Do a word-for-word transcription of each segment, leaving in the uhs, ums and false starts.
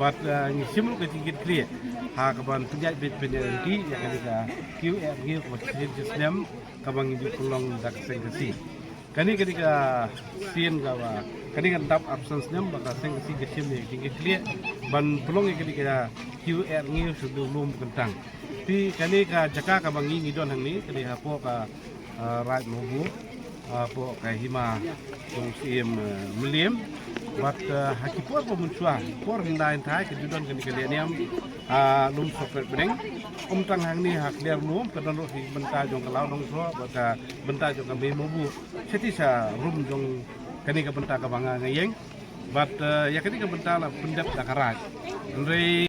Bad, eh, ngi shim ruh ka jingkitkhlieh ha kaban pynjah bit pynjah lynti ïa kane ka Q R Ngew kaba shisien shisnem kaba ngi ju pynlong da ka Seng Khasi. Kane, kane ka sien kaba, kane ka dap arphew san snem ba ka Seng Khasi ka shim ïa ka jingkitkhlieh ban pynlong ïa kane ka Q R Ngew sha u lum kyntang. Te kane ka jaka kaba ngi, ngi don hangne, kane hapoh ka, ah, Raid Mawbur, hapoh ka hima jong u Syiem, eh, Mylliem. Bad, eh, ha ki por ba mynshuwa, por hyndai hynthai ka ju don kane ka lehniam, ah, lum sohpet bneng. Ym tang hangne ha kliar lum, ka don ruh ki bynta jong ka Lawdongsroh bad ka bynta jong ka Mei Mawbur. Shatei sha rum jong kane ka bynta kaba nga, nga ïeng. Bad, eh, ïa kane ka bynta la pyndep da ka Raid. Hynrei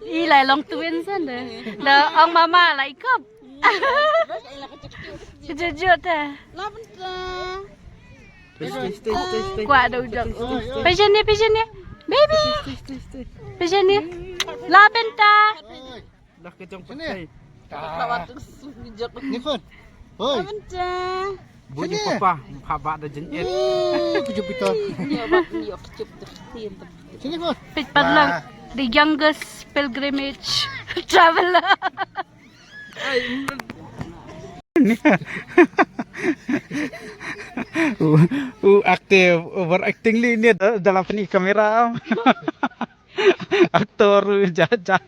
i lai long twin san de. La ong mama la ikop. Kejut-jut te. Kwah da u jok. Pigeon ne, pigeon ne. Baby. Pigeon ne. La bynta. Lah ka jong pat. Ni khun. Hoi. Bu ni papa, papa da jen et. Ku jump ito. Sini khun. Pit Parlok, the youngest pilgrimage traveler. U, u active, overacting li ni da-, dalam ni kamera. Aktor jajan.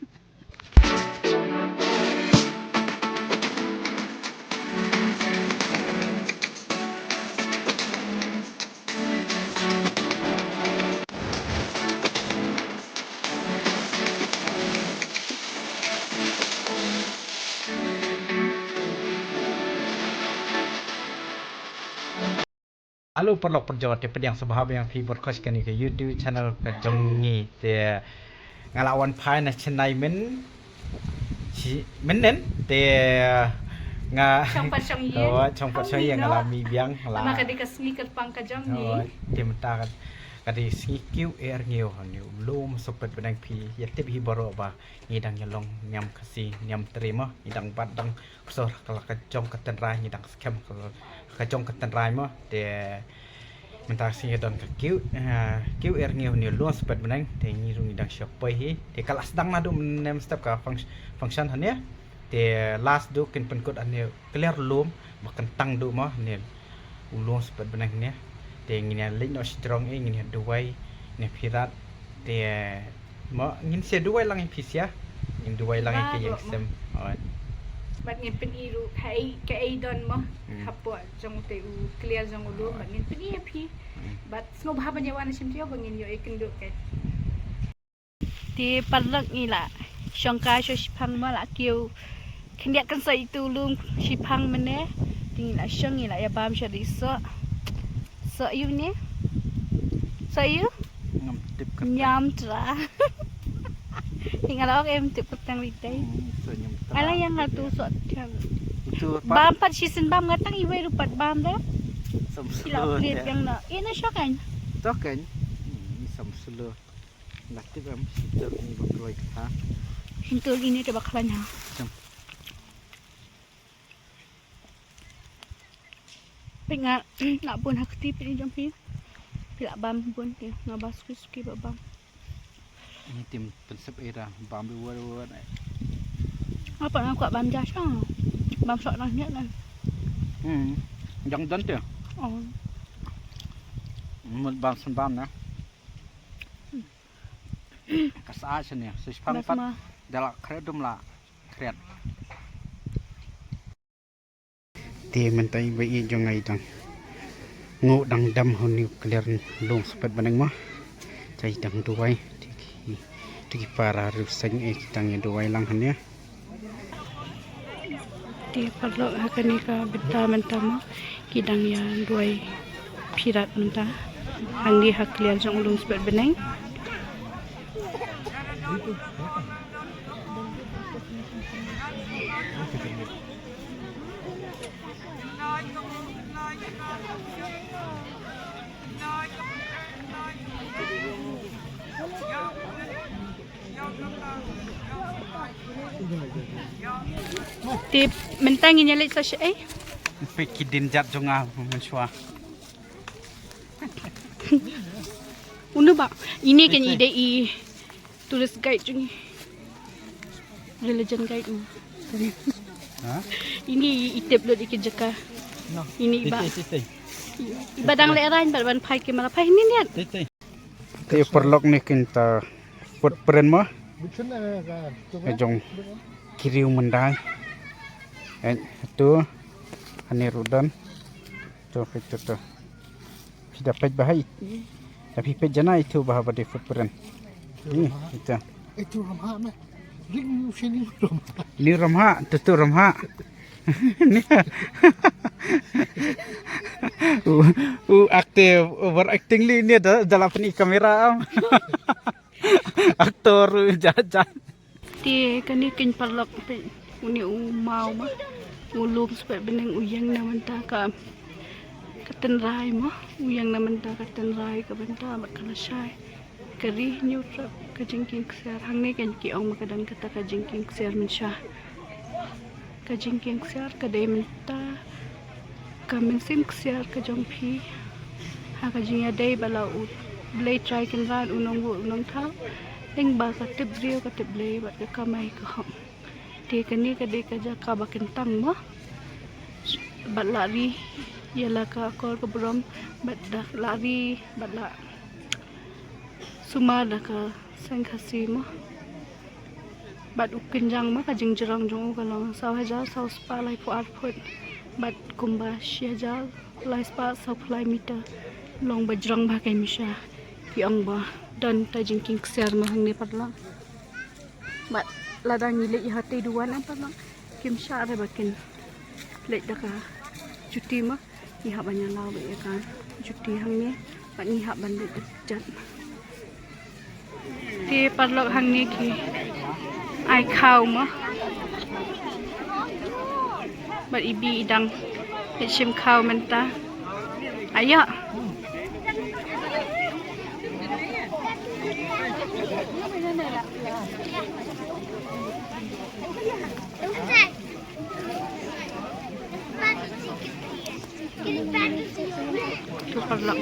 Hello paralok parajor, te pdiang sngewbha ba ïa phi bad khush kane ka YouTube channel ka jong ngi. Te nga la wan phai na Chennai mynnin, mynnin te nga shong pat shong ïing, oh, shong pat shong ïing, nga la mih biang la. Namar ka dei ka sngi kyrpang ka jong ngi. Oh, te mynta ka dei sngi Q R Ngew, ngi u lum sohpet bneng, phi ïa tip hi baroh ba ngi dang ïa long niam Khasi niam Tre mo, ngi dang bat dang kso ka la ka jong ka tynrai, ngi dang skhem ka la ka jong ka tynrai mo. Te mynta sngi ka don ka Q, eh, Q R Ngew, ngi u lum sohpet bneng, te ngi ruh ngi dang shu poi hi. Te ka la sdang naduh mynne mynstep ka func-, function hangne. Te last duh kin pynkut hangne kliar lum ba kyntang duh mo hangne. U lum sohpet bneng hangne. Te ngin ïa leit noh shajrong, eh, ngin ïa duwai, ngin ïa phirat. Te mo ngin sa duwai lang ïa phi sha. Ngin duwai lang ïa ka ïing sem. Bad ngin pyni ruh kaei kaei don mo. Hmm. Hapoh jong te u kliar jong u lum, bad ngin pyni ïa phi. Hmm. Bad sngewbha ban ïa wan shim taïew ba ngin ïoh ïakynduh keiñ. Te paralok, ngi la shong kai sha shiphang mo, la kiew khyndiat kynsoh ïa utu u lum shiphang mynne. Te ngi la shong, ngi la ïa bam sha ri soh. Soh ïu ne? Soh ïu? Ngam tip kyrteng. Niam Tra. Te nga la ong em tip kyrteng ri tei. Hmm, soh Niam Tra. Ala ïa nga tu soh thiang. Bam pat shisien bam, nga tang iwei ruh pat bam de. Sam slow. Ïa na shoh keiñ. To keiñ. Hmm, sam slow. Nga tip em, shisien ni ba kloi kata. Shisien ini te ba khlaiñ ha. Jam. Pynga la bun ha kti pynjam phi. Phi la bam bun te nga ba suki suki ba bam. Ni tim pynsep era bam bi wer wer. Apa nga kwah bam ja shang. Bam sok nang nyet nang. Hmm. Jang don te. Oh. Mut bam sen bam na. Ka sa sene, sa shipang pat da la khret dum la khret. Te mynta i ba i jong nga i dang ngu dang dam ha u nuclear lung sepet bneng mo. Te i dang duwai te ki, te ki para riewseng i ki dang ïa duwai lang hangne. Te paralok ha kane ka bynta mynta mo ki dang ïa duwai phirat mynta hangne ha kliar jong u lung sepet bneng. Te mynta ngin ïa leit sa shaei? Peit ki dienjat jong nga mynshuwa. Un Cuba. Ini kan ide i tourist guide jong i. Religion guide mo. Ha? Ini i tip lut i ki jaka. Ini iba. Iba dang le rain ban phai ki mala phai ni niat. Te paralok ne kin ta footprint mo. Ka jong ki riew Myndai. Eh, tu. Ani rudan. Tu, tu, tu. Phi da peit ba hai. Da phi peit jana itu ba ha ba dei footprint. Ni, itu. Itu ramha me. Ring u shini ramha. Ni ramha, tu tu ramha. Ni. U, u actor, over acting li ni da, da la pynïoh kamera am. Actor u ja ja. Te kane kin paralok peit une u maw ma. U lum shu peit bneng u ïeng na mynta ka, ka tynrai ma. U ïeng na mynta ka tynrai ka bynta bad ka lashai. Ka ri hynñiew trep ka jingkieng ksiar hangne kan ki ong ma ka don kata ka jingkieng ksiar mynshuwa. Ka jingkieng ksiar ka dei mynta ka mynsiem ksiar ka jong phi. Ha ka jingïadei ba la u Blei Trai Kynrad u nongbuh u nongthaw. Lyngba ka tip briew ka tip Blei bad ka kamai ka hok. Te kane ka dei ka jaka ba kyntang mo. Bad la ri ïa la ka akor ka burom bad da la ri bad la sumar da ka seng Khasi mo. Bad u kynjang ma ka jingjrong jong u ka long saw hajar saw spah laiphew ar phut. Bad kumba shi hajar lai spah saw phew lai meter. Long ba jrong ba ka mynshuwa. Ki ong ba don ta jingkieng ksiar ma hangne paralok. Bad lada ngi leit ïa hatei duwan am paralok. Kim shah re ba kin leit da ka juti ma. Ngi hap ban ïa law beit ïa ka juti hangne bad ngi hap ban leit da kjat. Te paralok hangne ki ai khaw ma. Bad ibi idang leit shim khaw mynta. Ayo. Tu paralok.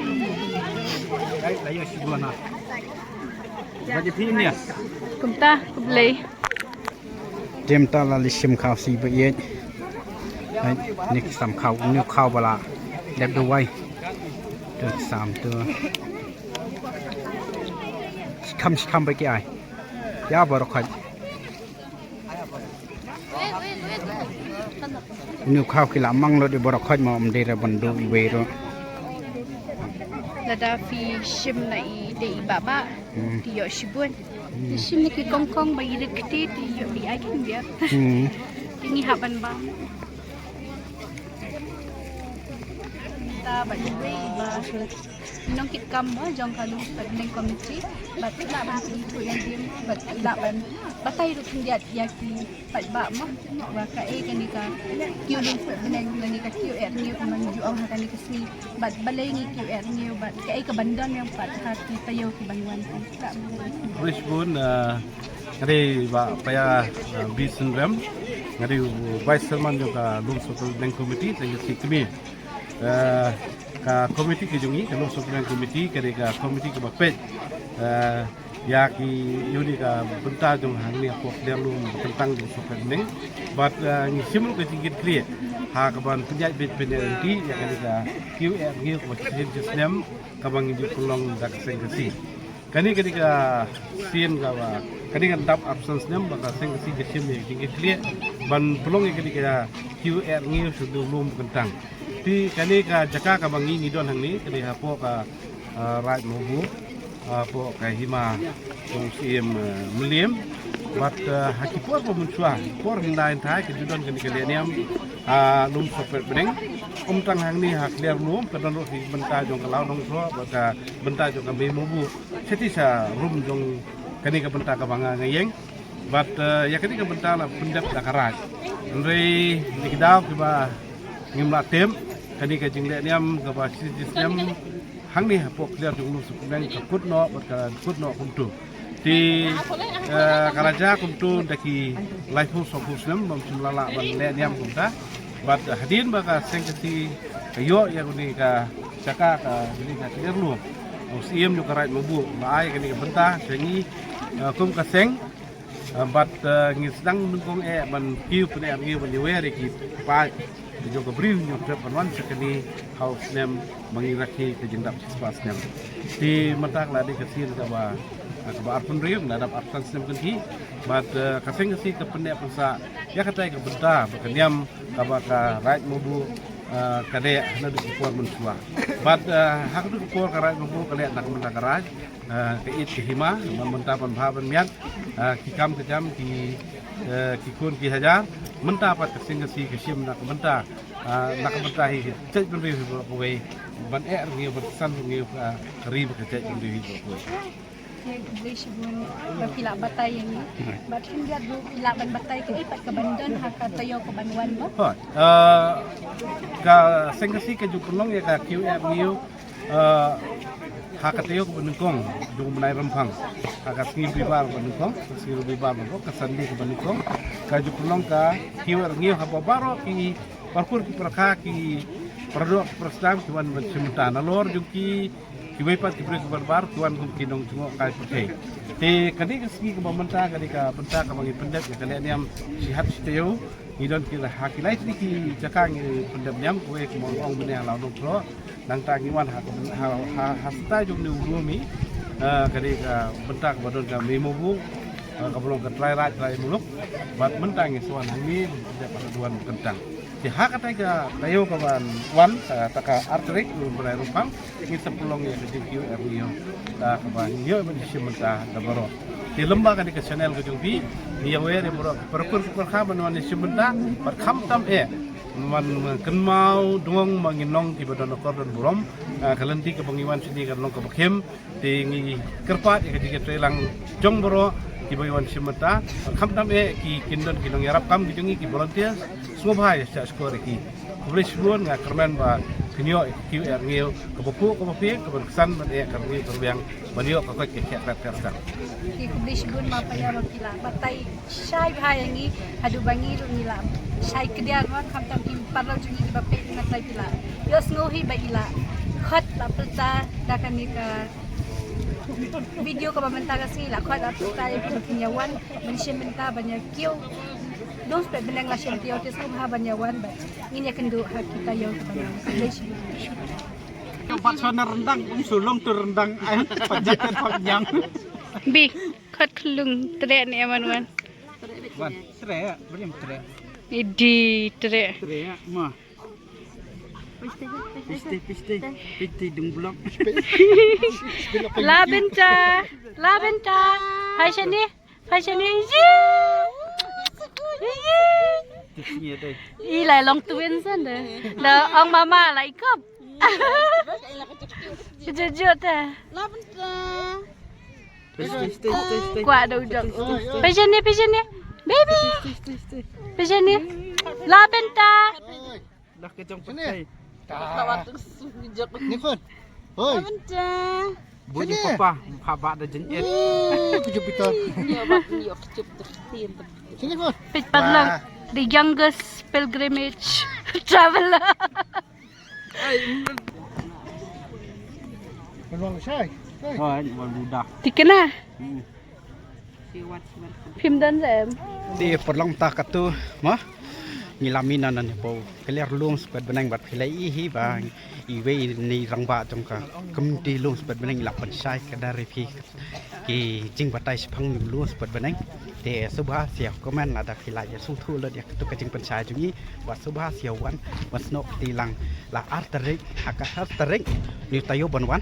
Kumta, khublei. Te mynta la leit shim khaw shi ba ïeit. Hai, ni ki sam khaw, ni khaw ba la dep duwai. Tu sam tu. Shi kham shi kham ba ki ai. Ïa baroh khoit. Une u khaw ki la mang lut i baroh khoit ma ym dei re ban duh iwei ruh. Lada phi shim na i dei i Bah Bah. Hmm. Phi ïoh shibun. Hmm. Phi shim na ki kongkong ba i rit kti phi ïoh phi ai khyndiat. Hmm. Te ngi hap ban bam. Ta ba iwei i ba Nongkitkam mo jong ka Lum Sopet Bneng Committee bad lah ban pynithuh ïa ki bad lah ban batai ruh khyndiat ïa ki paidbah mo ba kaei kane ka kiew Lum Sopet Bneng lane ka kiew eh rngiew ka nang ju ong ha kane ka sngi bad balei ngi kiew eh rngiew bad kaei ka ban don ïa pat ha ki taïew ki ban wan. Rich bun, eh, nga dei Bah Paya, eh, B Synrem, nga dei u Vice Chairman jong ka Lum Sopet Bneng Committee, tang ki kmie. Eh, ka committee ka jong ngi, ka Lum Sopet Bneng Committee, ka dei ka committee kaba peit, eh, ïa ki ïa une ka bynta jong hangne hapoh Khliehriat Lum Kyntang Lum Sopet Bneng. Bad, eh, ngi shim ruh ka jingkitkhlieh ha kaban pynïaid beit pynïaid lynti ïa kane ka kiew eh rngiew kaba shisien shisnem kaba ngi ju pynlong da ka Seng Khasi. Kane ka dei ka sien kaba, kane ka dap arphew san snem ba ka Seng Khasi ka shim ïa ka jingkitkhlieh ban pynlong ïa kane ka kiew eh rngiew sha u Lum Kyntang. Te kane ka jaka kaba ngi ngi don hangne ka dei hapoh ka, ah, Raid Mawbur, hapoh ka hima jong u Syiem, ah, Mylliem. Bad, ah, ha ki por ba mynshuwa, por hyndai hynthai ka ju don kane ka lehniam, ah, Lum Sopet Bneng. Ym tang hangne ha Khliehriat Lum ka don ruh ki bynta jong ka Law Nongthoh bad ka bynta jong ka Mei Mawbur. Sha ti sha rum jong kane ka bynta kaba nga nga ïeng. Bad, eh, ïa kane ka bynta la pyndep da ka Raid. Hynrei na ki daw kiba ngim lah tip, kane ka jinglehniam kaba shisnem hangne hapoh Khliehriat jong u Lum Sopet Bneng ka kut noh bad ka kut noh kumto. Te, eh, ka la jia kumto da ki laiphew sawphew snem bym shym la lah ban lehniam kumta. Bad hadien ba ka Seng Khasi ka ïoh ïa kane ka jaka ka, kane ka Khliehriat Lum. U Syiem jong ka Raid Mabu ba ai kane ka bynta sha ngi, eh, kum ka seng, eh, bad, eh, ngi sdang nyngkong eh ban kiew pyneh ngi ban ïawer ïa ki paid jong ka Bri Hynñiewtrep ban wan sha kane ha u snem ba ngi rakhe ka jingdap shispah snem. Te mynta ka la dei ka sien kaba, kaba arphew hynriew, la dap arphew san snem kynthih. Bad, eh, ka seng ka sien ka pyneh pynsah ïa katai ka bynta ba ka niam kaba ka Raid Mabu, eh, ka dei naduh ka por mynshuwa. Bad, eh, ha kaduh ka por ka Raid Mabu ka dei na ka bynta ka raid, eh, ka ïit ka hima, ban bynta ban bha ban miat, eh, ki kam ka jam ki, eh, ki khun ki hajar. Mynta pat ka seng ka sien ka shim na ka bynta, eh, na ka bynta hi ka jaitbynriew hi baroh kawei, ban eh rngiew, ban san rngiew, eh, ka ri bad ka jaitbynriew hi baroh kawei. Te khublei shibun ba phi la batai ïa ngi. Bad khyndiat ruh phi lah ban batai kaei pat kaban don ha ka taïew kaban wan mo. Hooid. Eh, ka seng ka sien ka ju pynlong ïa ka kiew eh rngiew, eh, ha ka taïew kaba nyngkong jong u bnai Rymphang. Ha ka sngi Rbibar ba nyngkong, ka sngi Rbibar ba nyngkong, ka Sunday kaba nyngkong, ka ju pynlong ka kiew eh rngiew ha baroh ki parpur ki parkha, ki paradoh ki parasdang ki wan ban shim bynta nalor jong ki kiwei pat ki briew ki barbar ki wan kum ki nongjngohkai pyrthei. Te kane ka sngi kaba mynta, kane ka bynta kaba ngi pyndep ïa ka lehniam shi hat shi taïew. Ngi don ki la ha ki lai tylli ki jaka ngi pyndep niam, kawei kumba ong mynne ha Lawdongkhroh. Nangta ngi wan ha ka byn-, ha, ha, ha stai jong une u Mawmih. Eh, kane ka bynta kaba don ka Mei Mawbung, eh, kaba long ka trai raid trai muluk. Bad mynta ngi sa wan hangne ban pyndep ha ka duwan kyntang. Te ha katai ka taïew kaban wan, eh, ta ka ar tarik u bnai Rymphang, ngi sa pynlong ïa ka jingkiew eh rngiew, eh, kaba ngi ïoh ban shim bynta da baroh. Te lyngba kane ka channel ka jong phi, ngi ïawer ïa baroh ki parpur ki parkha ban wan ïa shim bynta, bad khamtam eh ban kynmaw dungong ba ngin long kiba don akor don burom, eh, ka lynti kaba ngi wan shane kan long kaba khim. Te ngi kyrpad ïa ka jingïatreilang jong baroh kiba ïa wan shim bynta. Khamtam eh ki kin don ki nongïarap kam ki jong ngi, ki volunteers, sngewbha ïa shah shkor ïa ki. Khublei shibun, nga kyrmen ba phin ïoh ïa ka kiew eh rngiew kaba khuh kaba phi, kaban ksan ban eh ka rngiew ka rwiang, ban ïoh ka koit ka khiah ka rwiang. Ki khublei shibun ma paya ba phi la batai shai bha ïa ngi, haduh ba ngi ruh ngi la shai kdiar, khamtam ki paralok jong ngi kiba peit, nga trai phi la ïohsngew hi ba i la khot la pyrta da kane ka video kaba mynta ka sngi, la khot la pyrta ïa ki ba kin ïa wan ban shim bynta ban ïa kiew. Dang spet bneng la shem taïew, te sngewbha ban ïa wan bad ngin ïa kynduh ha ki taïew kiban wan. Khublei shibun. Bat sona rendang, um sulong tu rendang, ai, pajak kan pajang. Bi, khot khlung treh ne man wan. Wan, treh, brim treh. Idi treh. Treh, ma. Piste, piste, piste, dung blok. La bynta, la bynta. Hai shane, hai shane. Yee. Yee. Ih, lai long twins san de. Da ong mama lai kop. Jujur te. La bynta. Piste, piste, piste. Kwah da u jok. Piste, piste. Pei shane, pei shane. Baby. Piste, piste, piste. Pei shane. La bynta. Lah ka jong pyrthei. Ni khun. Hoi. Bun ni papa, pha ba da jin et. Ku jupiter. Sini khun. Peit paralok, the youngest pilgrimage traveler. Ai. Penuang shai. Hoi, wan buda. Tikna. Hmm. Phim don re em? Te paralok, mynta katu ma ngi la mih na nane po kaliar Lum Spet Bneng bad phi la ïohi ba iwei na i rangbah jong ka community Lum Spet Bneng i la pynshai ka dei re phi ki jingbatai shaphang Lum Spet Bneng. Te sngewbha share, comment lada phi la ïa sngewthuh lut ïa katu ka jingpynshai jong i, bad sngewbha share wan wan snoh kti lang la ar tarik ha ka ar tarik ni taïew ban wan.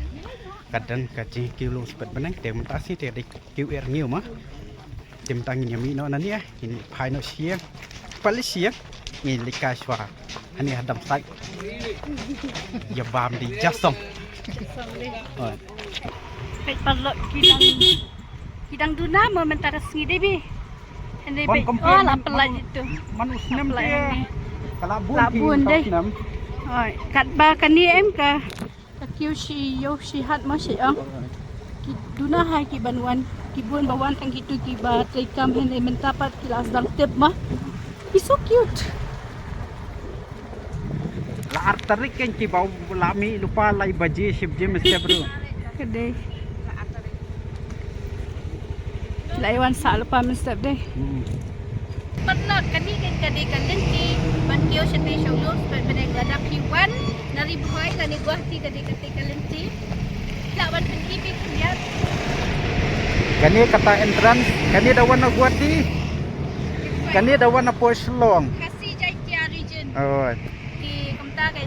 Ka don ka jingkiew Lum Spet Bneng te mynta shi te dei kiew er ngiu ma. Te mynta ngin ïa mih noh nane, ngin phai noh sha ïing. Pali sha ïing ngin leit kai shuwa. Hani hadam sait. Ïa bam di jasom. Peit paralok ki dang, ki dang duna ma mynta ka sngi dei bi. Hynrei peit, oh, la pynlait itu. Man u snem te ka la bun, la bun dei. Oi, katba kane em ka Ka kiew shi ïew shi hat ma shi ong. Ki duna ha ki ban wan, ki bun ba wan tang kitu kiba trei kam hynrei mynta pat ki la sdang tip ma. He's so cute. La ar tarik kan kiba la mih lypa lai baje shibjim step ru. Ka dei. La i wan sah lypa mynstep dei. Patlot kane ka dei ka lynti ban kiew shatei sha u lum, sbad ban ïa ka dak ki wan na Ri Bhoi lane Guwahati ka dei katei ka lynti. Lah ban pyni phi khyndiat. Kane kata entrance, kane da wan na Guwahati. Kane da wan na poi Shillong. Khasi Jaintia region. Oi. Ki kumta ka